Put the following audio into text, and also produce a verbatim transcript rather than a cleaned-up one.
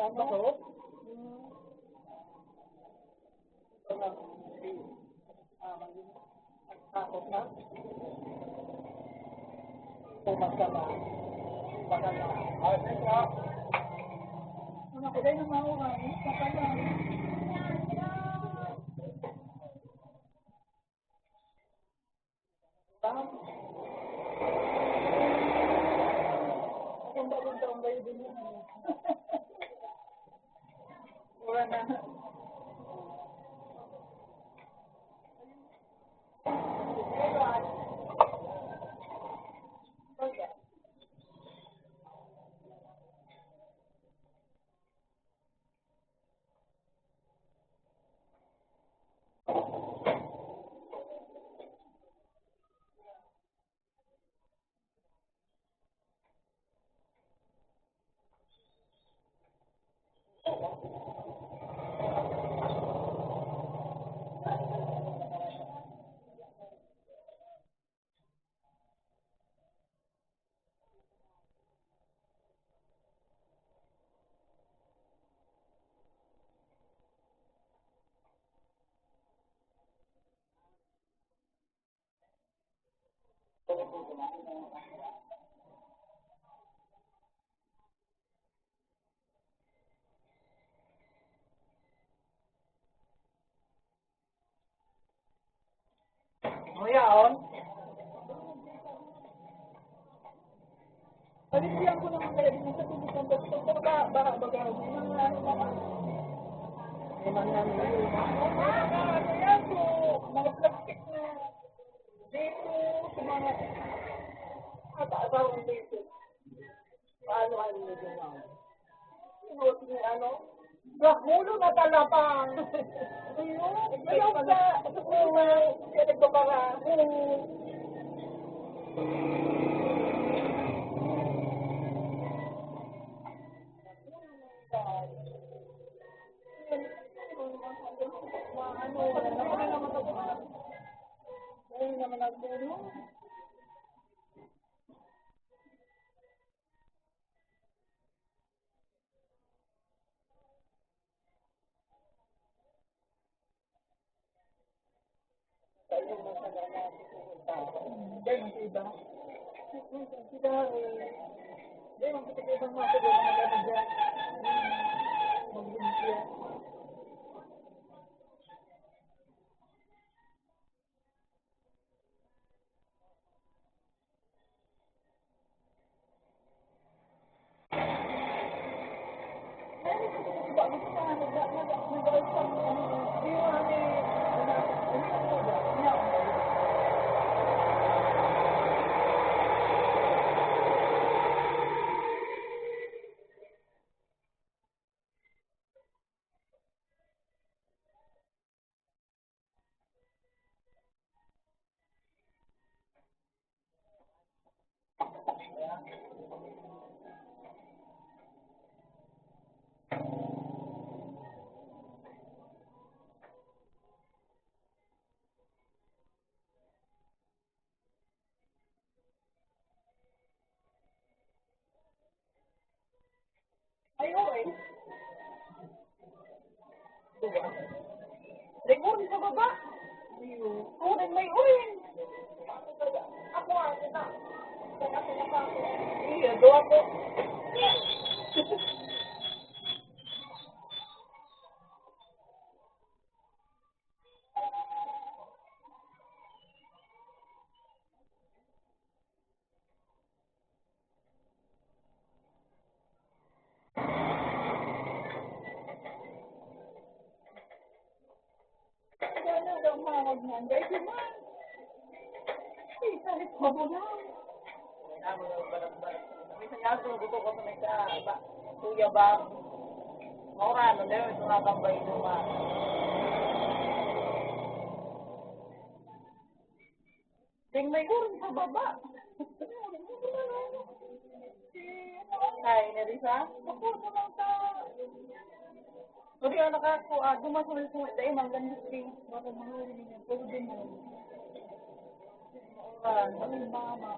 Tama to? Wala na. Mayaon. Palipian ko naman kaya din sa tubig ng doktor. Pero ba, ba, ba, ba, may mga ano naman. May mga ano yun. Mga ano yan, so, mga plastic na dito, sa mga, at asawa dito. Paano kayo nito, ma'am? Ano, ano? Nahulo na talapang. Ayun, ayaw sa, sa una, kaya nagbabara. Ano, ano naman ako, ano naman ako, ano? Diyan ang iba. Sila, eh, diyan ang iba, mga maganda dyan. Maglimpia. Ay, oo eh. Diba? Lingon sa baba. Kunin may uling. Ako, ako na. Ako na pa ako. Iya, do ako. Sana daw mawag mo ang guys naman. Ay, salit mabulang. Minsan nga, gusto ko sa may sa ba, Kuya Bang. Maurano, dahil ito nga tambay ko nga. Ding may urn sa baba. Ay, narisa? Ako naman ka. Sorry, ano ka? Ako, ah, dumasunod ko. Dahil manggan yung spring. Baka mahuli niya. Pero din mo. Ah, ano yung mama?